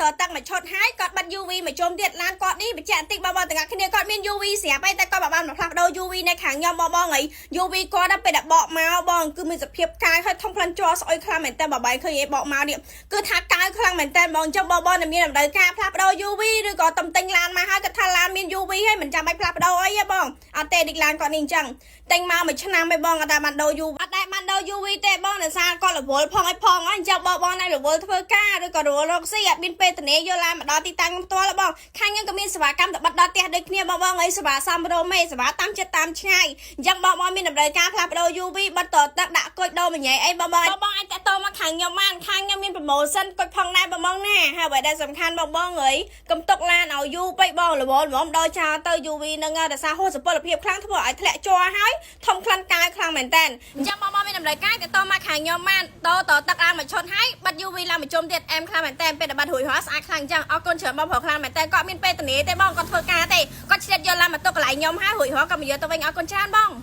ដាក់តទឹកមួយឈុតហើយគាត់បិទ UV មួយជុំទៀតឡានគាត់នេះបញ្ជាក់បន្តិចបងបងទាំងអស់គ្នាគាត់មាន UV ស្រាប់ហើយតែគាត់បានមកផ្លាស់ប្ដូរ UV នៅខាងខ្ញុំបងបងអី UV គាត់ដល់ពេលដែលបកមកបងគឺមានសភាពកាយហើយធំក្លិនជ័រស្អុយខ្លាំងមែនតើបើបែរឃើញឯងបកមកនេះគឺថាកាយខ្លាំងមែនតើបងអញ្ចឹងបងបងដែលមានតម្រូវការផ្លាស់ប្ដូរ UV ឬក៏តំទិញឡានមកហើយគាត់ថាឡានមាន UV ហើយមិនចាំបាច់ផ្លាស់ប្ដូរអីទេបងអត់ទេដូចឡានគាត់នេះអញ្ចឹងទិញមកមួយឆ្នាំឯងបងអត់ដែលបានដូរ UV អត់ដែលបានដូរ UV ទេបងដោយសារគាត់រវល់ផងអីផងអញ្ចឹងបងបងណៃរវល់ធ្វើការឬក៏រវល់រកស៊ីអត់មានពេលតនេយកឡានមកដល់ទីតាំងផ្ទាល់បងខាងខ្ញុំក៏មានសេវាកម្មទៅបិទដល់ផ្ទះដូចគ្នាបងបងអីសេវាសំរមឯងសេវាតាមចិត្តតាមឆ្ងាយអញ្ចឹងបងបងមានតម្រូវការផ្លាស់ប្ដូរ UV បិទតទឹកដាក់គុជដូរម្ញែអីបងបងបងបងអាចតាក់ទងមកខាងខ្ញុំបានខាងខ្ញុំមាន promotion គុជផងដែរបងបងណាហើយអ្វីដែលសំខាន់បងបងអើយកុំទុកឡានឲ្យយូរពេកបងរវល់ហ្មងដល់ចោលទៅ UV នឹងដោយសារហួសសុពលភាពខ្លាំងធ្វើឲ្យធ្លាក់ជ័រហើយធំខ្លាំងកាយខ្លាំងមែនតើអញ្ចឹងបងបងមានតម្រូវការតាក់ទងមកខាងខ្ញុំបានតតទឹកឡើងមួយឈុតហើយបិទ UV ឡើងមួយជុំទៀតអែមខ្លាំងមែនតើពេលដែលបាត់រួចរាល់ស្អាតខ្លាំងអញ្ចឹងអរគុណច្រើនបងប្រុសខ្លាំងមែនតើគាត់មានពេលតនីទេបងគាត់ធ្វើការទេគាត់ឆ្លៀតយកឡានមកទុកកន្លែងខ្ញុំហើយរួចរាល់ក៏មកយកទៅវិញអរគុណច្រើនបង។